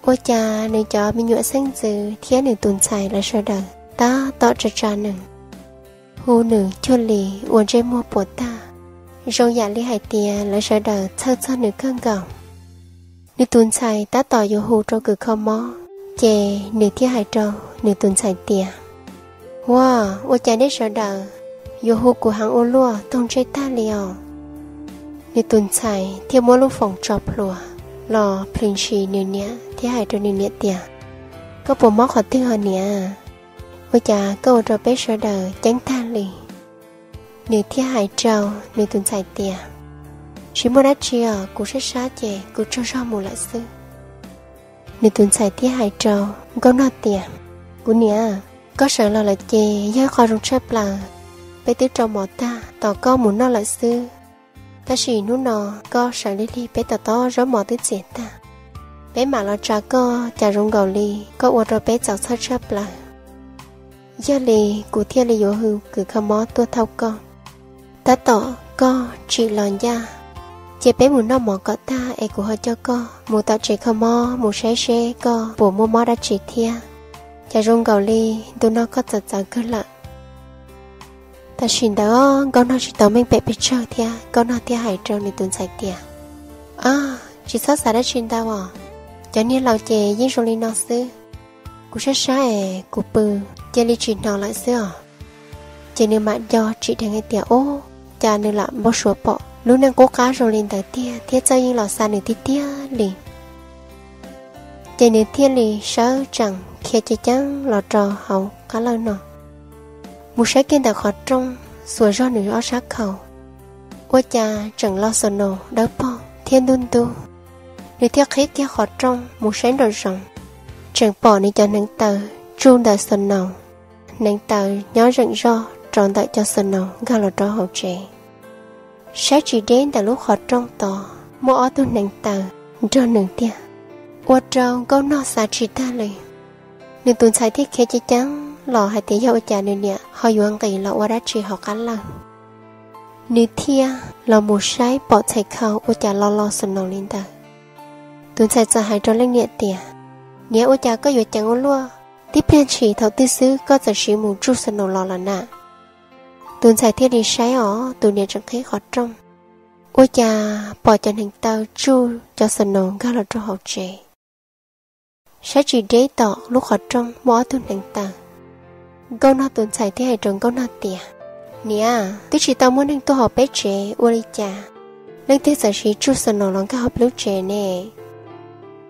Ua cas nws cov me nyuam xeeb ntxwv thiab nws tus ntxhais lawv sawv daws tab tom tsa tsa nws, hu nws cuag li ua ntsej muag puas tag, zoo yam li hais tias lawv sawv daws txhawj txog nws kawg nkaus. Nws tus ntxhais tab tom yuav hu rau kws kho mob, ces nws thiaj hais rau nws tus ntxhais tias, Huab, ua cas nej sawv daws yuav hu kuv heev ua luaj, toog ntsej tag li os? Nws tus ntxhais thiaj muab lub foom tso plhuav los plhws ntshis nws niam thiab hais rau nws niam tias, Koj puas mob qhov twg os niam? Ua cas koj ua rau peb sawv daws ceeb tag li? Nws thiaj hais rau nws tus ntxhais tias, Tsis muaj dab tsi os, kuv sab sab ces kuv tsaug zog mus lawm xwb. Nws tus ntxhais thiaj hais rau Nkauj Nog tias, Kuv niam, koj sawv los lawm ces yog ib qho zoo tshaj plaws. Peb twb rau mov tag tos koj mus noj lawm xwb, tab sis hnub no koj sawv lig lig peb tos tos zaub mov twb txias tag, peb mam los tsa koj, cas zoo nkaus li koj ua rau peb txaus txhawj tshaj plaws. Yog li kuv thiaj li yuav hu kws kho mob tuaj thauj koj. Tab tom koj tsim los ncaj, ces peb mus noj mov kom tag es kuv ho coj koj mus tom tsev kho mob mus saib seb koj puas muaj mob dab tsi thiab. Cas zoo nkaus li ntu no koj txawv txawv kawg lawm. Tam sim ntawd Nkauj Nog tsis tau meej pem pes tsawg thiab, Nkauj Nog thiaj hais rau nws tus ntxhais tias, Ab, tsis txhob xav dab tsi ntau os, cov niag laus ces yeej zoo li no xwb. Kuv sab sab es kuv pw, cia li tsis hnov lawm xwb os. Ces nws mam nco tsim dheev hais tias, Ub, cas nws lam npau suav pom lub neej qub qab zoo li ntawd tiag thiab, Txawj yeej los xa nws tiag tiag li. Ces nws thiaj li sawv tsees khiav ceev ceev los rau hauv qab lawj no, mus saib kiag ntawm qhov rooj, xuas zog nws ob sab khau, ua cas tseem lo xo naus dawb paug thiab ntub ntub. Nws thiaj qhib kiag qhov rooj mus saib nraum zoov, tseem pom nws cov hneev taw tsuj ntawm xo naus, hneev taw nyob zeem zoj rau ntawm cov xo naus nkag los rau hauv tsev. Saib tsis deb ntawm lub qhov rooj tod muaj ob tug hneev taw nrog nws tiag, ua rau Nkauj Nog xav tsis tag li. Nws tus ntxhais thiaj khiav ceev ceev los hais tias yog ua cas nws niam ho yuav nqis los ua dab tsi hauv qab lawj. Nws thiaj los mus saib pom txhais khau ua cas lo lo xo naus li ntawd. Tus ntxhais txawm hais rau leej niam tias, Niam, ua cas koj yuav ceev ua luaj? Tib pliag ntshis thaum twg xwb koj txawm siv mus tsuj xo naus los lawm na? Tus ntxhais thiaj li saib os, tus niam tseem qhib qhov rooj, ua cas pom cov hneev taw tsuj cov xo naus nkag los rau hauv tsev. Saib tsis deb tom lub qhov rooj muaj ob tug hneev taw. Nkauj Nog tus ntxhais thiaj hais rau Nkauj Nog tias, Niam, twb tsis tau muaj neeg tuaj hauv peb tsev ua li cas, leej twg txawm siv tsuj xo naus los nkag hauv peb lub tsev ne?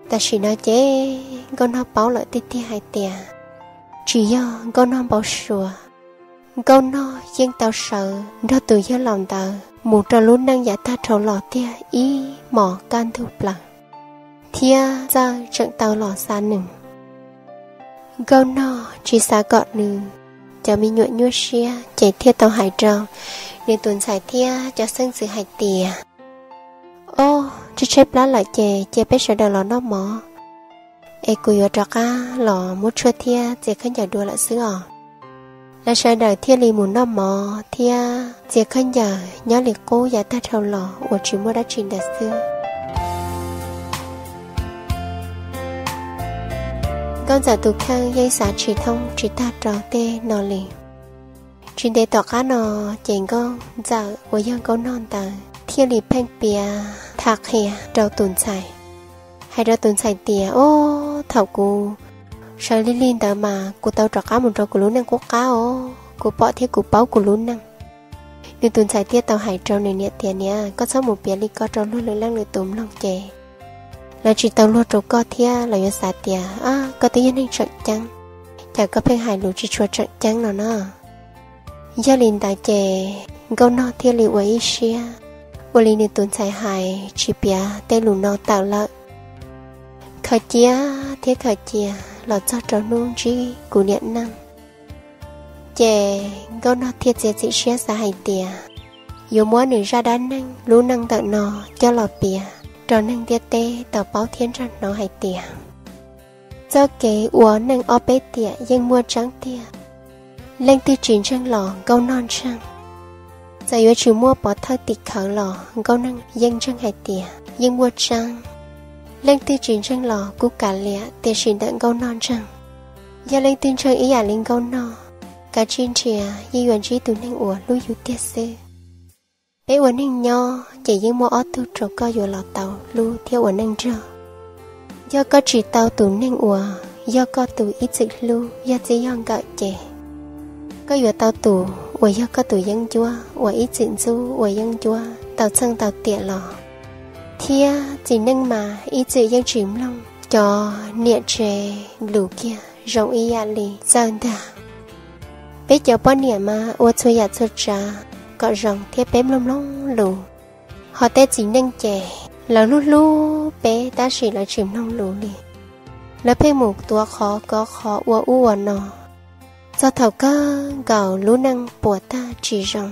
Tam sim no ces Nkauj Nog paub lawm tiag tiag hais tias tsis yog Nkauj Nog npau suav. Nkauj Nog yeej tau sawv nrog tus yawg laus ntawd mus rau lub neej yav tag dhau los tiag ib hmos kaj ntug plaws, thiab Txawj tseem tau los xa nws. Nkauj Nog tsis xav kom nws cov me nyuam nyuaj siab ces thiaj tau hais rau Nws tus ntxhais thiab cov xeeb ntxwv hais tias, Ob, tshaib tshaib plab lawm ces cia peb sawv daws los noj mov, es kuv yuav rov qab los muab tshuaj thiab txiav khaub ncaws dua lawm xwb os. Lawv sawv daws thiaj li mus noj mov thiab txiav khaub ncaws nyob li qub yav tag dhau los uas tsis muaj dab tsi ntawd xwb. Nkauj Ntxawm tus kheej yeej xav tsis thoob tsis tag rau tej no li. Tsis ntev tom qab no, ces Nkauj Ntxawm uas yog Nkauj Nog ntawd thiaj li pheej piav tham qhia rau tus ntxhais, hais rau tus ntxhais tias, Ob, thaum kuv sawv lig lig ntawd mas kuv tau rov qab mus rau kuv lub neej qub qab os, kuv pom thiab kuv paub kuv lub neej. Nws tus ntxhais thiaj tau hais rau nws niam tias, Niam, koj txhob mus piav li ko rau luag lwm leej lwm tus mloog ces lawv tsis tau luag rau koj thiab lawv yuav xav tias, Ab, koj twb yog neeg tseem ceeb, cas koj pheej hais lus tsis tshua tseem ceeb no na. Yog li ntawd ces Nkauj Nog thiaj li ua ib siab ua li nws tus ntxhais hais, tsis piav tej lus no tawm lawm. Khaws cia thiab khaws cia los txog rau hnub ntsib kuv niam neej, ces Nkauj Nog thiaj txiav txim siab xav hais tias yuav muab nws zaj dab neeg lub neej ntawm no coj los piav rau neeg ntiaj teb tau paub thiab nrog hnov hais tias txoj kev ua neej ob peb tiam yeej muaj tseeb tiag. Leej twg tsis ntseeg los Nkauj Nog ntseeg. Txawm yuav tsis muaj pov thawj tim khawv los Nkauj Nog yeej ntseeg hais tias yeej muaj tseeb. Leej twg tsis ntseeg los kuj kav liam, tiam sis ntawm Nkauj Nog ntseeg, yog leej twg ntseeg ib yam li Nkauj Nog, kav tsij nrhiav, yeej yuav ntsib tus neeg uas hlub yus tiag xwb. Peb ua neeg nyob ces yeej muaj ob tug rau koj yuav los tau hlub thiab ua neej nrog. Yog koj tsis tau tus neeg uas yog koj tus ib txwm hlub yog txij yog nkawm ces koj yuav tau tus uas yog koj tus yeeb ncuab, uas ib txwm ntxub ua yeeb ncuab tau txheej tau tiam los. Thiab txiv neej mas ib txwm yeej tsis mloog cov niam tsev lus kiag zoo ib yam li txawj ntag. Peb cov poj niam mas ua txhua yam txhua tsav kom zoo thiab peb mloog mloog lus. Ho tej txiv neej ces lawv hlub hlub peb tab sis lawv tsis mloog lus li. Lawv pheej mus tuav qhov kov qhov ua ub ua no, txog thaum kawg nkaus lub neej puas tag tsis zoo.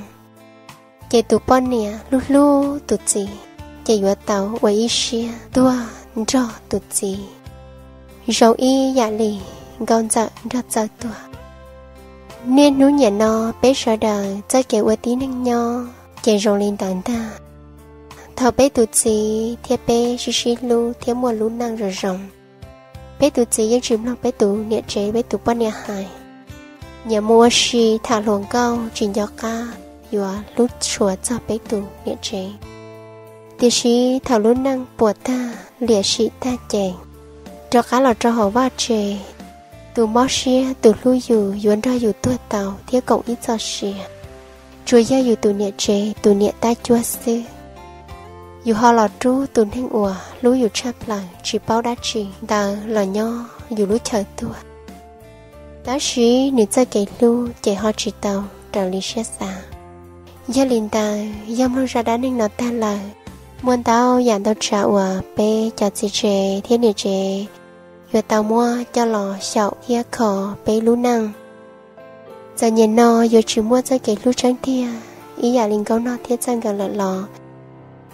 Ces tus poj niam hlub hlub tus txiv ces yuav tau ua ib siab tuag nrog tus txiv, zoo ib yam li Nkauj Ntxawm nrog Txawj tuag. Niaj hnub niam no peb sawv daws txoj kev ua tib neeg nyob ces zoo li ntawd ntag. Thaum peb tus txiv thiab peb sib sib hlub thiab muaj lub neej zoo zoo, peb tus txiv yeej tsis mloog peb tus niam tsev peb tus poj niam hais, nyiam mus ua si tham hluas nkauj tsis nco qab yuav hlub tshua txog peb tus niam tsev. Tiam sis thaum lub neej puas tag liam sim tag ces rov qab los rau hauv vaj tse, tus mob siab tus hlub yus yuav nrog yus tuag tau thiab koom ib txoj sia, tsuas yog yus tus niam tsev tus niam tab cuab xwb. Yus ho los rub tus neeg uas hlub yus tshaj plaws tsis paub dab tsi ntawd los nyob yus lub chaw tuag. Tab sis nws txoj kev hlub ces ho tsis tau raws li siab xav. Yog li ntawd, yog mloog zaj dab neeg no tag lawm, muaj ntau yam ntau tsav uas peb cov txiv tsev thiab niam tsev yuav tau muab coj los xyaum thiab kho peb lub neej. Txawm niam no yuav tsis muaj txoj kev hlub tseeb tiag ib yam li Nkauj Nog thiab Txawj nkawd lawm los,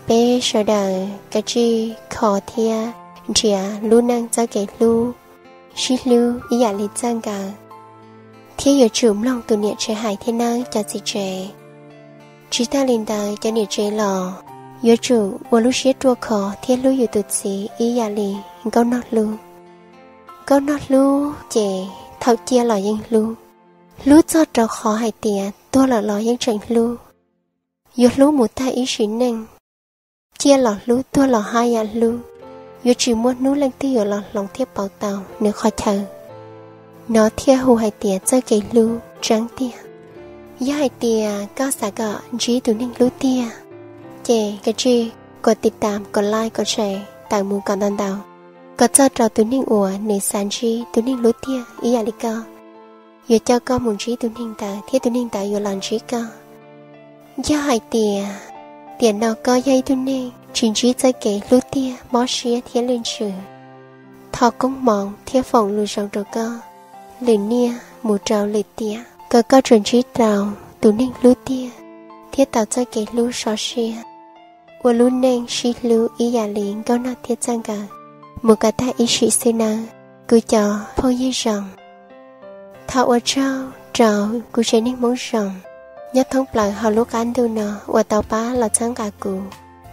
peb sawv daws kav tsij kho thiab nrhiav lub neej txoj kev hlub, sib hlub ib yam li Txawj nkawd, thiab yuav tsum mloog tus niam tsev hais thiab nawb cov txiv tsev. Tsis tag li ntawd cov niam tsev los yuav tsum ua lub siab ruaj khov thiab hlub yus tus txiv ib yam li Nkauj Nog hlub. Nkauj Nog hlub ces thaum ciaj los yeej hlub, hlub txog rau qhov hais tias tuag lawm los yeej tseem hlub. Yuav hlub mus tag ib sim neej, ciaj los hlub tuag los haj yam hlub. Yuav tsis muaj hnub leej twg yuav los hloov thiab pauv tau nws qhov chaw. No thiaj hu hais tias txoj kev hlub tseeb tiag. Yog hais tias koj xav kom ntsib tus neeg hlub tiag, ces kav tsij kom tiv tam kom like kom share tawm mus kom ntau ntau, kom txog rau tus neeg uas nws xav ntsib tus neeg hlub tiag ib yam li koj. Yuav coj koj mus ntsib tus neeg ntawd thiab tus neeg ntawd yuav los ntsib koj. Yog hais tias tiam no koj yog ib tug neeg tsis ntsib txoj kev hlub tiag, mob siab thiab lwj ntsws, thov koob hmoov thiab foom lus zoo rau koj, lwm niaj mus rau lwm tiam, kom koj tsuas ntsib rau tus neeg hlub tiag, thiab tau txoj kev hlub sov siab, ua lub neej sib hlub ib yam li nkauj nog thiab txawj nkawm mus kom tag ib sim xwb nawb, kuv cov phooj ywg zoo. Thov ua tsaug rau kuv tsev neeg Hmoob zoo nyob thoob plaws hauv lub qab ntuj no uas tau pab los txhawb nqa kuv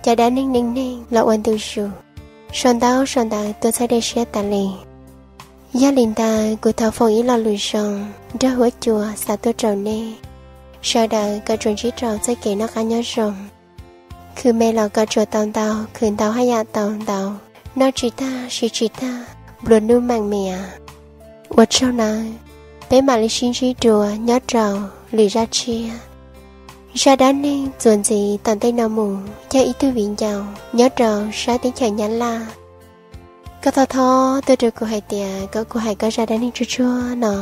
cov dab neeg neej neeg los ua ntu zus, sau ntau sau ntawv tuaj txhawb dej siab tas li. Yog li ntawd kuv thov foom ib lo lus zoo nrog huab cua xa tuaj rau nej sawv daws kom tsuas ntsib rau txoj kev noj qab nyob zoo, khwv me los kom tsuas tau ntau, khwv ntau haj yam tau ntau, noj tsis tag siv tsis tag, nplua nuj meem mias. Ua tsaug nawb, peb mam li sib ntsib dua nyob rau lwm zaj tshiab. Zaj dab neeg txuas ntxiv tom ntej no mus yog ib tug viv ncaus nyob rau sab teb chaws Nyab Laj. Koj thov thov tuaj rau kuv hais tias kom kuv hais koj zaj dab neeg tsuag tsuag no.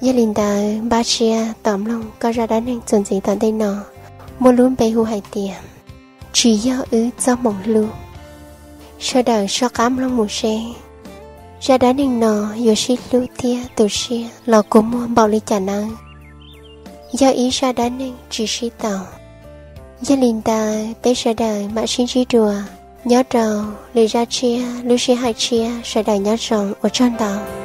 Yog li ntawd npaj siab tos mloog koj zaj dab neeg txuas ntxiv tom ntej no, muaj lub npe hu hais tias Tsis yog wb txoj hmoov hlub. Sawv daws soj qab mloog mus seb zaj dab neeg no yuav sib hlub thiab tu siab los kua muag npaum li cas nawb. Yog ib zaj dab neeg tsis sib tau. Yog li ntawd peb sawv daws mam sib ntsib dua nyob rau lwm zaj tshiab lub sij hawm tshiab, sawv daws nyob zoo, ua tsaug ntau.